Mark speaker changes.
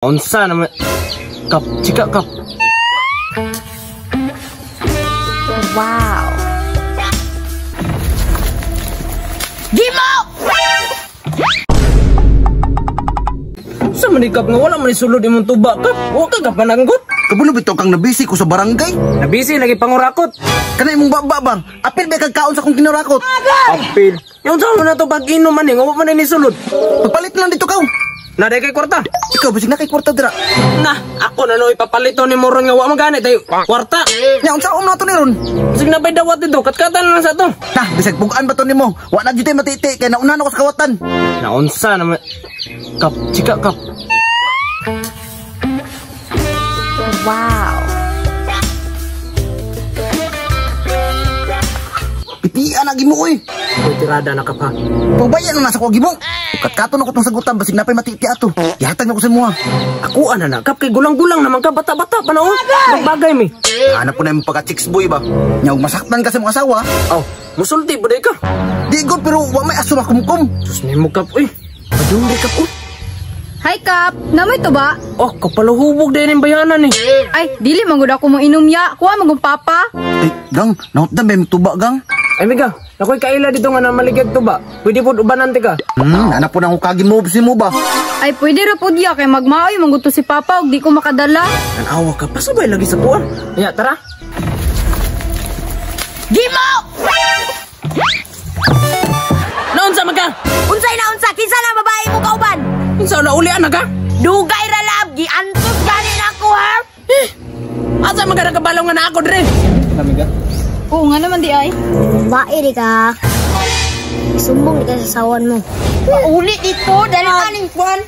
Speaker 1: Unsa naman kap chika kap.
Speaker 2: Wow. Gimo!
Speaker 1: Sa man kap nga wala man sulod imong tuba kap. Wa ka ka pananggot.
Speaker 3: Kabulo bitaw kang nabisi ko sa barangay.
Speaker 1: Nabisi lagi pangurakot.
Speaker 3: Kana imong baba bang? Apil ba kag kaon sa akong kinurakot?
Speaker 1: Apil. Yung sa man na to pag inom man nga wa man ni sulod.
Speaker 3: Pagpalit lang dito kaw.
Speaker 1: Naday kay kwarta.
Speaker 3: Ikaw bisig na kay kwarta dira.
Speaker 1: Na, ako na no ipapalito ni Moron nga wa man gani tayo. Kwarta.
Speaker 3: Nya unsa na to ni ron?
Speaker 1: Bisig na bay dawat dito, katkatan na lang sa to.
Speaker 3: Nah, bisag bugaan ba to nimo? Wa na jud matiti kay nauna na ko sa kawatan.
Speaker 1: Naunsa naman kap chika kap.
Speaker 2: Wow.
Speaker 3: Pitian na gimo oy.
Speaker 1: Uy, tirada na kap ha.
Speaker 3: Pagbayan na nasa ko gimo. Katkaton ako tong sagutan basig napay matiti ato. Ihatag na ko sa imuha.
Speaker 1: Ako ana na kap kay gulang-gulang naman ka bata-bata pa noon. Magbagay mi.
Speaker 3: Hanap ko na imong pagka chicks boy ba. Nya og masaktan ka sa imong asawa.
Speaker 1: Oh, musulti ba day ka?
Speaker 3: Di gud pero wa may aso makumkum.
Speaker 1: Sus nimo kap oy. Padung kap oy.
Speaker 4: Hi Kap, namoy to ba?
Speaker 1: Oh, kapaluhubog din yung bayanan eh.
Speaker 4: Ay, dili man gud ako mo inom ya. Kuha man gud papa.
Speaker 3: Eh, gang, nahutdan ba imong tuba gang?
Speaker 1: Ay miga, nakoy kaila dito nga na maligag to ba? Pwede po ubanan ka.
Speaker 3: Hanap po na akong kagi moves mo ba?
Speaker 4: Ay, pwede ra pud ya kay magmaoy man gud to si papa og di ko makadala.
Speaker 1: Nanawa ka, pasabay lagi sa tuwan. Ya, tara.
Speaker 2: Gimo!
Speaker 1: Naunsa man ka?
Speaker 2: Unsay na unsa kinsa na babae mo kauban?
Speaker 1: Unsa na ulian na ka?
Speaker 2: Dugay ra lab giantos gani na ako ha.
Speaker 1: Eh, asa man ka nakabalaw nga na ako dre? Kami ka?
Speaker 4: Oo nga naman di ay.
Speaker 5: Bae di ka. Sumbong di ka sa sawan mo.
Speaker 2: Uli dito dali aning kwan.